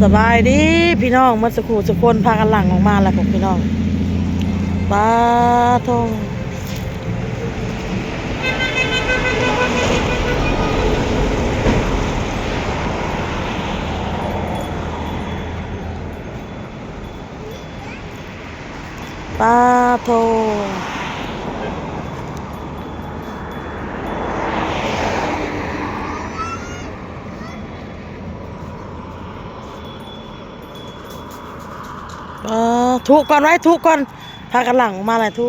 ສະບາຍດີພີ່ນ້ອງ ໝົດສຸຂູສຸຄົນ ພາກັນຫຼັ່ງອອກມາແລ້ວພວກພີ່ນ້ອງ. ປາໂທ້ ປາໂທ້ ເອີ ທຸກ່ອນໄວ້ ທຸກ່ອນ ພາກັນຫຼັ່ງອອກມາແຫຼະ ທຸ.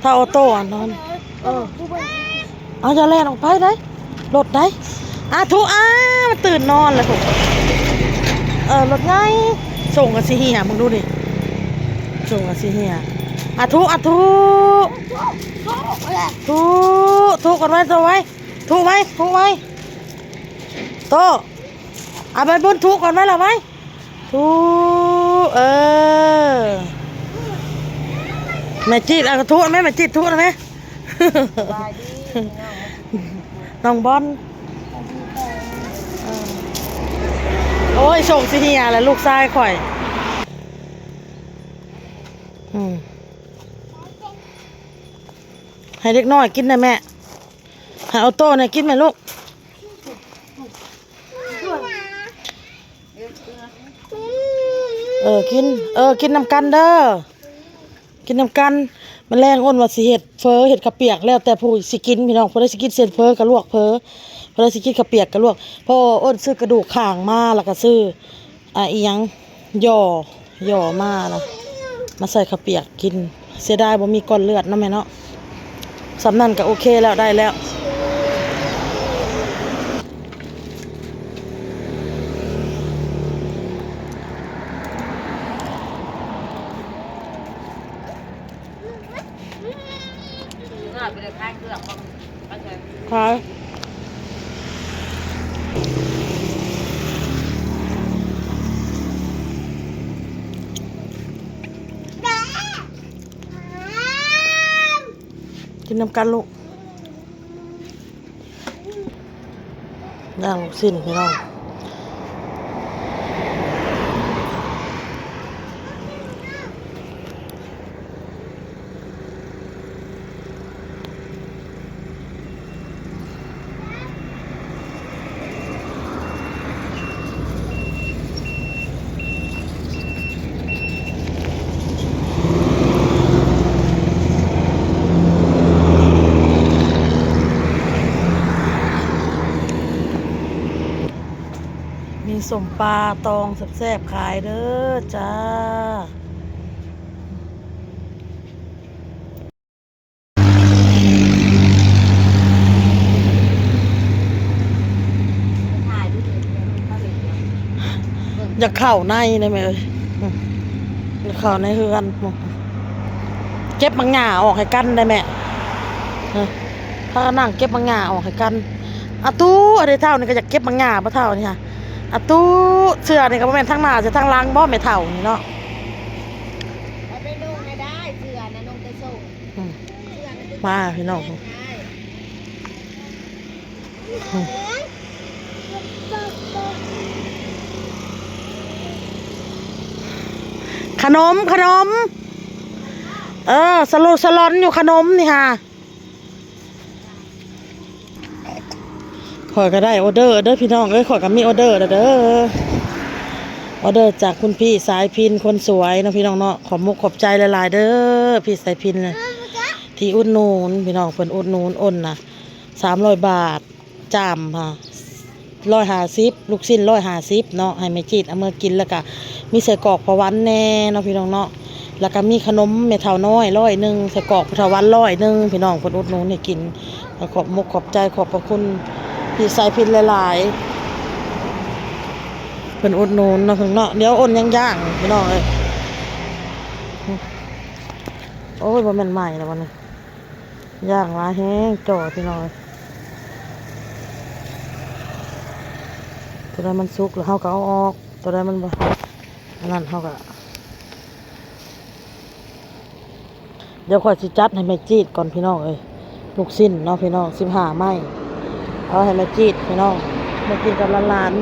ຖ້າອອໂຕ້ອັນນັ້ນ ເອີ ເອົາ ຢ່າແລ່ນອອກໄປໄດ໋ ລົດໄດ໋ ອາ ທຸ ອາ ມັນຕື່ນນອນແລ້ວ ທຸ. ເອີ ລົດໃຫຍ່ ສົ່ງກໍຊິເຫຍ ເບິ່ງດູນີ້ ສົ່ງກໍຊິເຫຍ. ອາ ທຸ ອາ ທຸ ທຸ ທຸກ່ອນໄວ້ ໂຕໄວ້ ທຸໄວ້ ທຸໄວ້ ໂຕ ເອົາໃບບຸນທຸກ່ອນໄວ້ລະໄວ້. ທຸ ເອີ ແມ່ຈິດ ເອົາທຸແມ່ ແມ່ຈິດທຸນະແມ່. ສະບາຍດີພີ່ນ້ອງ ນ້ອງບອນ ເອີ ໂອ້ຍ ສົ່ງຊິເຫຍແລ້ວລູກຊາຍຂ້ອຍ. ອືມ ໃຫ້ເດັກນ້ອຍກິນໄດ້ແມ່ ໃຫ້ອອໂຕ້ນີ້ກິນແມ່ລູກ. ເອີ ກິນ ເອີ ກິນນຳກັນເດີ ກິນນຳກັນ. ມື້ແລງອ້ນວ່າຊິເຮັດເຝີ ເຮັດເຂົ້າປຽກ ແລ້ວແຕ່ຜູ້ຊິກິນພີ່ນ້ອງ ຜູ້ໃດຊິກິນເສັ້ນເຝີກໍລວກເຝີ ຜູ້ໃດຊິກິນເຂົ້າປຽກກໍລວກ. ເພາະອ້ນຊື້ກະດູກຂ້າງມາ ແລ້ວກໍຊື້ ອາ ອີ່ຫຍັງ ຍໍ ຍໍມານະ ມາໃສ່ເຂົ້າປຽກກິນ. ເສຍດາຍບໍ່ມີກ້ອນເລືອດເນາະແມ່ເນາະ. ສ່ຳນັ້ນກໍໂອເຄແລ້ວ ໄດ້ແລ້ວ. ຂາຍ ກິນນຳກັນລູກ. ຍ່າງລູກຊີ້ນພີ່ນ້ອງ. ມີສົ້ມປາຕອງແຊບໆຂາຍເດີຈ້າ. ຢາກເຂົ້າໃນໄດ໋ແມ່ເອີຍ ອືມ ຢາກເຂົ້າໃນເຮືອນ ເກັບໝາກຫຍ້າອອກໃຫ້ກັນໄດ໋ແມ່ ເອີ ພາກັນນັ່ງເກັບໝາກຫຍ້າອອກໃຫ້ກັນ. ອາຕູ້ ອັນນີ້ເຖົ້ານີ້ກໍຢາກເກັບໝາກຫຍ້າບໍ່ເຖົ້ານີ້ຫະ ອາຕູ້ ເສື້ອນີ້ກໍບໍ່ແມ່ນທາງໜ້າ ຊິທາງຫຼັງບໍ່ແມ່ເຖົ້ານີ້ເນາະ. ເອົາໄປນຸ່ງໃຫ້ໄດ້ ເສື້ອນະນຸ່ງແຕ່ໂສ້ງ ອືມ ມາພີ່ນ້ອງ ຂະໜົມ ຂະໜົມ ເອີ ສະໂລສະລອນຢູ່ຂະໜົມນີ້ຫາ. ຂ້ອຍກໍໄດ້ອໍເດີເດີພີ່ນ້ອງເອີຍ ຂ້ອຍກໍມີອໍເດີແລ້ວເດີ ອໍເດີຈາກຄຸນພີ່ສາຍພິນຄົນສວຍເນາະພີ່ນ້ອງເນາະ. ຂອບມຸກຂອບໃຈຫຼາຍໆເດີ ພີ່ສາຍພິນທີ່ອຸດໜູນພີ່ນ້ອງ ເພິ່ນອຸດໜູນອົ່ນນະ ສາມຮ້ອຍບາດ ຈ້າມຫາ ຮ້ອຍຫ້າສິບ ລູກຊີ້ນຮ້ອຍຫ້າສິບເນາະ ໃຫ້ແມ່ຈີດເອົາເມືອກິນ ແລ້ວກະມີໄສ້ກອກພໍ່ຫວັນແດ່ເນາະພີ່ນ້ອງເນາະ ແລ້ວກະມີຂະໜົມແມ່ເຖົ້ານ້ອຍຮ້ອຍໜຶ່ງ ໄສ້ກອກພໍ່ເຖົ້າຫວັນຮ້ອຍໜຶ່ງ ພີ່ນ້ອງເພິ່ນອຸດໜູນໃຫ້ກິນ. ກໍຂອບມຸກຂອບໃຈຂອບພະຄຸນພີ່ສາຍພິນຫຼາຍໆ ເພິ່ນອຸດໜູນເນາະພີ່ນ້ອງເນາະ. ດຽວອົ່ນຍັງຍ່າງພີ່ນ້ອງເອີຍ ໂອ້ຍ ບໍ່ແມ່ນໃໝ່ແລ້ວບັດນີ້ ຍ່າງຫຼາຍແຮງຈ່ອຍພີ່ນ້ອງເອີຍ. ຕົວໃດມັນສຸກແລ້ວເຮົາກໍເອົາອອກ ຕົວໃດມັນບໍ່ອັນນັ້ນເຮົາກໍ ດຽວຂ້ອຍຊິຈັດໃຫ້ແມ່ຈີດກ່ອນພີ່ນ້ອງເອີຍ ລູກຊີ້ນເນາະພີ່ນ້ອງ ສິບຫ້າໄມ້ ເອົາໃຫ້ແມ່ຈີດພີ່ນ້ອງ ມາກິນກັບຫຼານໆ.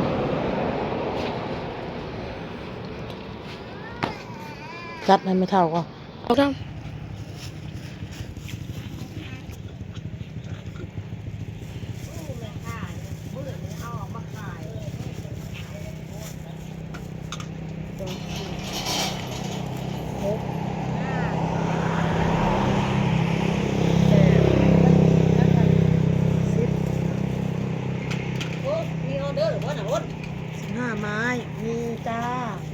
ຈັດໃຫ້ແມ່ເຖົ້າກ່ອນ. ເອົາ ມີອອເດີບໍ່ນະ ໂອດ? ສິບຫ້າໄມ້ ມີຈ້າ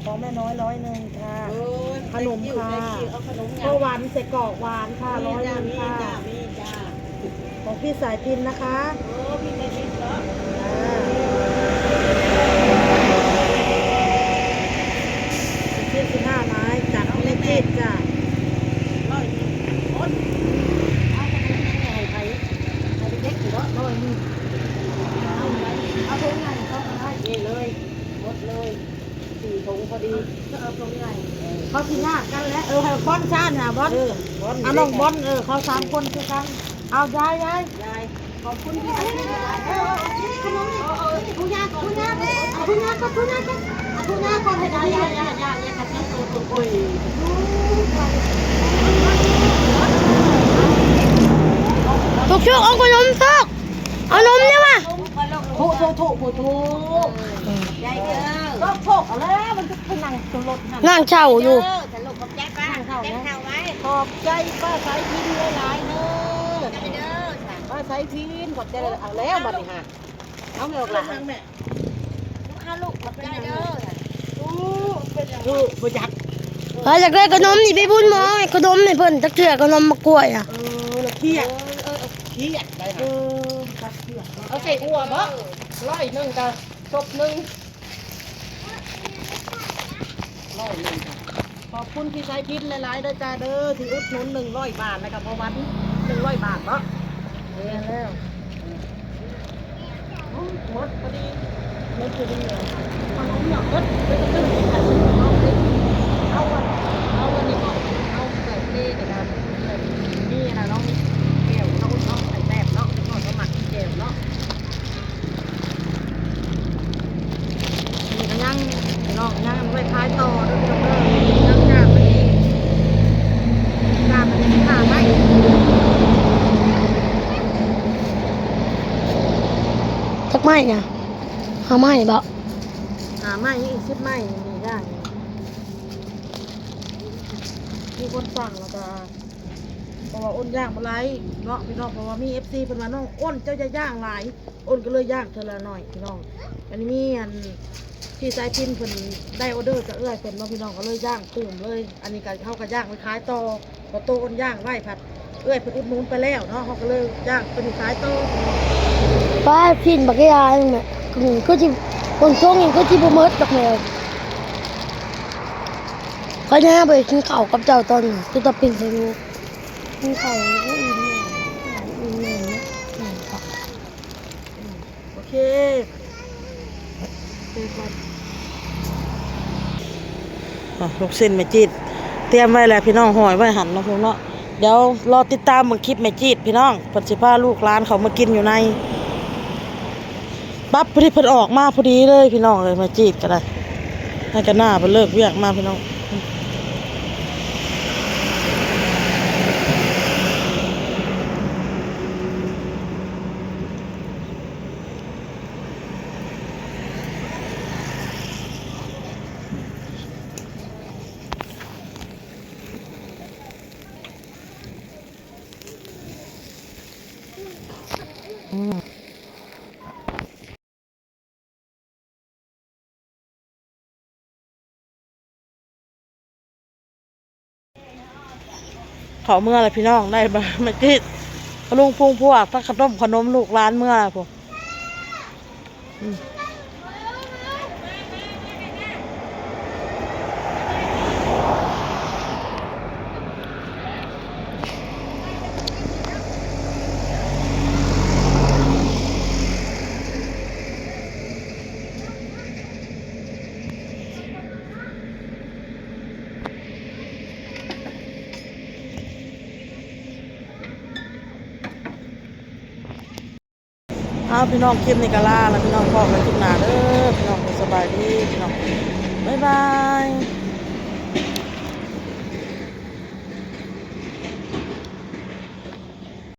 ຂອງແມ່ນ້ອຍຮ້ອຍໜຶ່ງຄ່ະ. ເອີ ຂະໜົມຄ່ະ thank you thank you ເອົາຂະໜົມຫຍັງ? ເຂົ້າຫວານ ໄສ້ກອກຫວານຄ່ະ ມີ ຮ້ອຍໜຶ່ງຄ່ະ ມີຈ້າ ມີຈ້າ. ຂອງພີ່ສາຍພິນນະຄະ. ໂອ້ ພີ່ສາຍພິນເນາະ ສິບຫ້າໄມ້ ຈາກແມ່ຈິດຈ້າ. ຮ້ອຍໜຶ່ງ ໂອດ ເອົາຂະໜົມຫຍັງໃຫ້ໃຜ? ໃຫ້ເດັກໆເນາະ ຮ້ອຍໜຶ່ງ. ເອົາໄວ້ ເອົາຖົງໃຫຍ່ເຂົາກໍໄດ້ ນີ້ເລີຍ ໝົດເລີຍ ສີ່ຖົງພໍດີ. ເອີ ຖົງໃຫຍ່ ເອີ ເຂົາຊິຍາດກັນແຫຼະ. ເອີ ໃຫ້ບອນຊານຫາບອນ ເອີ ບອນ ອາ ນ້ອງບອນ ເອີ ເຂົາສາມຄົນຄືກັນ. ເອົາ ຍາຍ ຍາຍ ຍາຍ ຂອບຄຸນທີ່ໃຫ້ ເອີ ເອີ ເອີ ຂະໜົມນີ້ ເອີ ເອີ ທຸກຢ່າງ ທຸກຢ່າງ ທຸກຢ່າງ ທຸກຢ່າງ ທຸກຢ່າງ ໃຫ້ຍາຍ ຍາຍ ຍາຍ ໂອ້ຍ ທຸກໆ ເອົາຂະໜົມທຸກ ເອົານົມແດ່ວະ. ທຸ ທຸ ທຸ ທຸ ທຸ ເອີ ໃຫຍ່ເດີ ທຸ ທຸ ເອົາແລ້ວ ມັນຈະໄປນັ່ງຢູ່ລົດຫັ້ນ ນັ່ງເຊົາຢູ່ ເດີ ສະຫຼຸບຂອບໃຈປ້າ ນັ່ງເຊົາ ເກັບເຂົ້າໄວ້ ຂອບໃຈປ້າສາຍພິນຫຼາຍໆເດີ ໃຈເດີ ປ້າສາຍພິນ ຂອບໃຈຫຼາຍໆ. ເອົາແລ້ວບັດນີ້ຫາ ເອົາແມ່ອອກຫຼານ ເອົາລູກ ຂອບໃຈເດີ ເປັນຫຍັງ ເອີ ບໍ່ຈັກ ເອີ ຢາກໄດ້ຂະໜົມນີ້ ໄປບຸນໝໍ ຂະໜົມໃຫ້ເພິ່ນຈັກເທື່ອ ຂະໜົມໝາກກ້ວຍນະ ເອີ ລະຄຽດ ເອີ ເອີ ເອີ ຄຽດໄດ້ນະ ເອີ ເອົາໃສ່ອົ່ວບໍ ຮ້ອຍໜຶ່ງກະສົບໜຶ່ງ ຮ້ອຍໜຶ່ງກະ ຂອບຄຸນພີ່ສາຍພິນຫຼາຍໆເດີຈ້າເດີ ທີ່ອຸດໜູນໜຶ່ງຮ້ອຍບາດ ແລ້ວກະພໍ່ວັນໜຶ່ງຮ້ອຍບາດເນາະ ແມ່ນແລ້ວ ເອີ ໝົດພໍດີ ໝົດພໍດີ ເອົາເນາະ ໝົດ ເອົາອັນ ເອົາອັນນີ້ເນາະ ເອົາເກືອເລ ແລ້ວກະມີອັນນັ້ນເນາະ ມີແຈ່ວເນາະ ເນາະ ໃສ່ແຊບເນາະ ເພາະວ່າເຮົາມັກກິນແຈ່ວເນາະ. ນີ້ກະຍັງ ພີ່ນ້ອງ ຍັງໄວ້ຂາຍຕໍ່ເດີພີ່ນ້ອງເດີ ຍັງ ຍ່າງໄປອີກ ຍ່າງໄປອີກຫ້າໄມ້ ຈັກໄມ້ນະ ຫ້າໄມ້ບໍ? ຫ້າໄມ້ ອີກສິບໄມ້ນີ້ ຍ່າງ ມີຄົນສັ່ງແລ້ວກະ ເພາະວ່າອົນຍ່າງບໍ່ໄດ້ເນາະພີ່ນ້ອງ ເພາະວ່າມີເອັຟຊີເພິ່ນວ່າ ນ້ອງອົນເຈົ້າຢ່າຍ່າງຫຼາຍ ອົນກໍເລີຍຍ່າງເທື່ອລະໜ້ອຍພີ່ນ້ອງ. ອັນນີ້ມີອັນ ພີ່ສາຍພິນເພິ່ນໄດ້ອໍເດີຈາກເອື້ອຍເພິ່ນເນາະພີ່ນ້ອງ ກໍເລີຍຍ່າງຕື່ມເລີຍ. ອັນນີ້ກໍເຮົາກໍຍ່າງໄປຂາຍຕໍ່ ເພາະໂຕອົນຍ່າງໄວ້ພັດເອື້ອຍເພິ່ນອຸດໜູນໄປແລ້ວເນາະ ເຮົາກໍເລີຍຍ່າງຕົວນີ້ຂາຍຕໍ່. ປ້າ ຊີ້ນບັກໃຫຍ່ໜຶ່ງແມ່ ຄືຊິ ຄົນຊົງນີ້ຄືຊິບໍ່ໝົດດອກແມ່. ຂ້ອຍຍ່າງໄປກິນເຂົ້າກັບເຈົ້າຕອນນີ້ ຄືຕອນເປັນໄປຢູ່ ກິນເຂົ້າ ໂອ້ຍ ອີ່ມແລ້ວ ອີ່ມແລ້ວເນາະ ແມ່ນຄັກ. ໂອເຄ ເດີກ່ອນ. ອ່ະ ລູກຊີ້ນແມ່ຈີດ ຕຽມໄວ້ແລ້ວພີ່ນ້ອງ ຫ້ອຍໄວ້ຫັ້ນເນາະ ດຽວລໍຕິດຕາມເບິ່ງຄລິບແມ່ຈີດພີ່ນ້ອງ ເພິ່ນຊິພາລູກຫຼານເຂົ້າມາກິນຢູ່ໃນ. ປັບ ພໍດີເພິ່ນອອກມາພໍດີເລີຍພີ່ນ້ອງເອີຍ ແມ່ຈີດກໍໄດ້ ໃຫ້ກັນໜ້າເພິ່ນເລີກວຽກມາພີ່ນ້ອງ. ເຂົ້າເມືອແລ້ວພີ່ນ້ອງ ໄດ້ມາ ມາກິນ ລຸງພຸງພວກ ທັງຂະໜົມ ຂະໜົມລູກຫຼານເມືອພຸ້ນ. ອືມ. ເອົາ ພີ່ນ້ອງ ຄລິບນີ້ກໍລາລະ ພີ່ນ້ອງ ພໍ້ກັນຄລິບໜ້າເດີ ພີ່ນ້ອງ ສະບາຍດີ ພີ່ນ້ອງ ບາຍບາຍ.